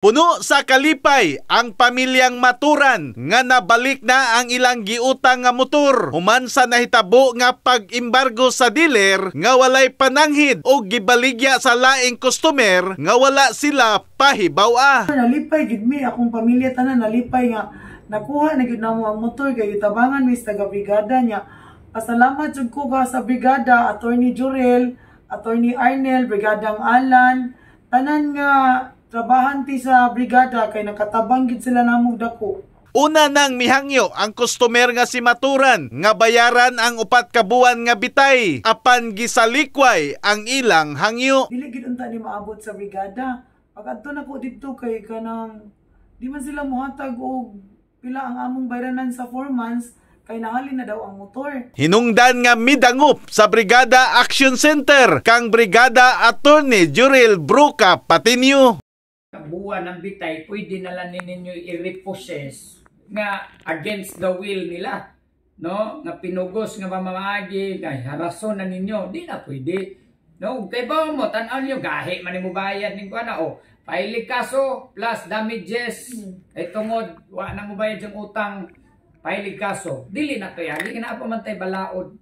Puno sa kalipay ang pamilyang Maturan nga nabalik na ang ilang giutang nga motor human sa nahitabo nga pag-embargo sa dealer nga walay pananghid o gibaligya sa laing customer nga wala sila pahibaw-a. Nalipay gid mi, akong pamilya tanan nalipay nga nakuha na gyud namo ang motor kay gitabangan mi sa taga brigada niya. Pasalamat jud ko ka sa brigada, Attorney Jurel, Attorney Arnel, Brigadang Alan, tanan nga trabahante sa brigada kay nakatabang gid sila namo dako. Una nang mihangyo ang customer nga si Maturan nga bayaran ang 4 ka buwan nga bitay apan gisalikway ang ilang hangyo. Dili gid unta ni maabot sa brigada. Pag adto nako didto kay kanang di man sila mohatag og pila ang among bayranan sa 4 months kay nahalin na daw ang motor. Hinungdan nga midangop sa Brigada Action Center kang Brigada Attorney Jurel Bruca Patinio. Buwan ng bitay, pwede na lang ninyo i-repossess nga against the will nila. No? Nga pinugos nga pamamaagi, nga harason na ninyo, di na pwede. No, kay ba mo tan-aw niyo gahi man nimo bayad ning kuan na o file kaso plus damages ay tungod wa na mo bayad yung utang, file kaso. Dili na to yagi kina pa man tay balaod.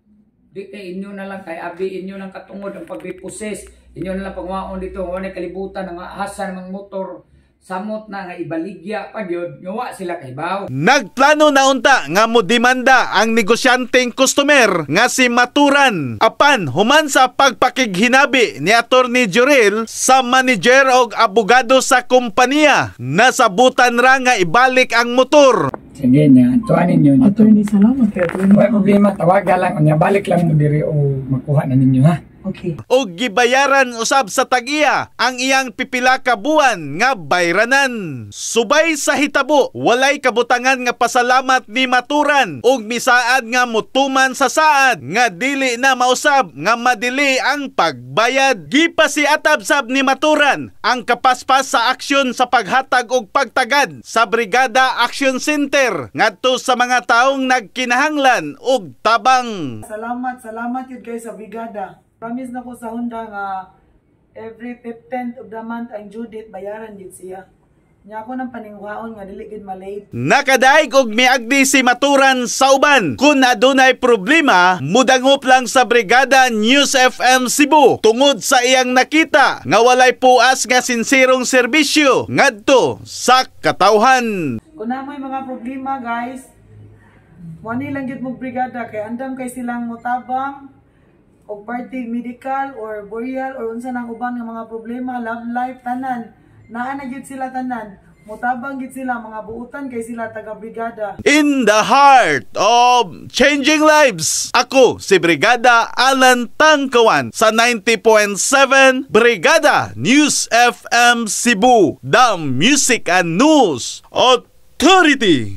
Di kay inyo na lang kay abi inyo nang katungod ang pag-repossess, inyo na lang pangwaon dito wa na kalibutan nga asa ng motor, samot na nga ibaligya pa gyud nga wa sila kahibaw. Nagplano na unta nga modemanda ang negosyanteng customer nga si Maturan. Apan human sa pagpakighinabi ni Attorney Jurel sa manager og abogado sa kompanya, nasabutan ra nga ibalik ang motor. Sige niya, tuan ninyo. Attorney, salamat kay attorney. Wala problema, tawaga lang unya balik lang mo diri o makuha na ninyo, ha. Okay. Og gibayaran usab sa tag-iya ang iyang pipila ka buwan nga bayranan. Subay sa hitabo, walay kabutangan nga pasalamat ni Maturan ug misaad nga mutuman sa saad nga dili na mausab nga madili ang pagbayad. Gipasiatab sab ni Maturan ang kapaspas sa aksyon sa paghatag og pagtagad sa Brigada Action Center ngadto sa mga taong nagkinahanglan og tabang. Salamat, salamat yun guys sa brigada. Promise na ko sa Honda nga every 15th of the month ang due date, bayaran gid siya. Nya ako nang paningwaon nga dili gid malate. Nakadaig og miagdi si Maturan sa uban. Kung adunay problema, mudangop lang sa Brigada News FM Cebu tungod sa iyang nakita nga walay puas nga sinsirong serbisyo ngadto sa katawhan. Kung naa moy mga problema guys, wani lang gid mo brigada kay andam kay silang motabang og party medical or burial or unsa nang uban nga mga problema, love life, tanan. Naa na gyud sila tanan. Motabang gid sila, mga buutan kay sila taga brigada. In the heart of changing lives, ako si Brigada Alan Tangkawan sa 90.7 Brigada News FM Cebu, the Music and News Authority.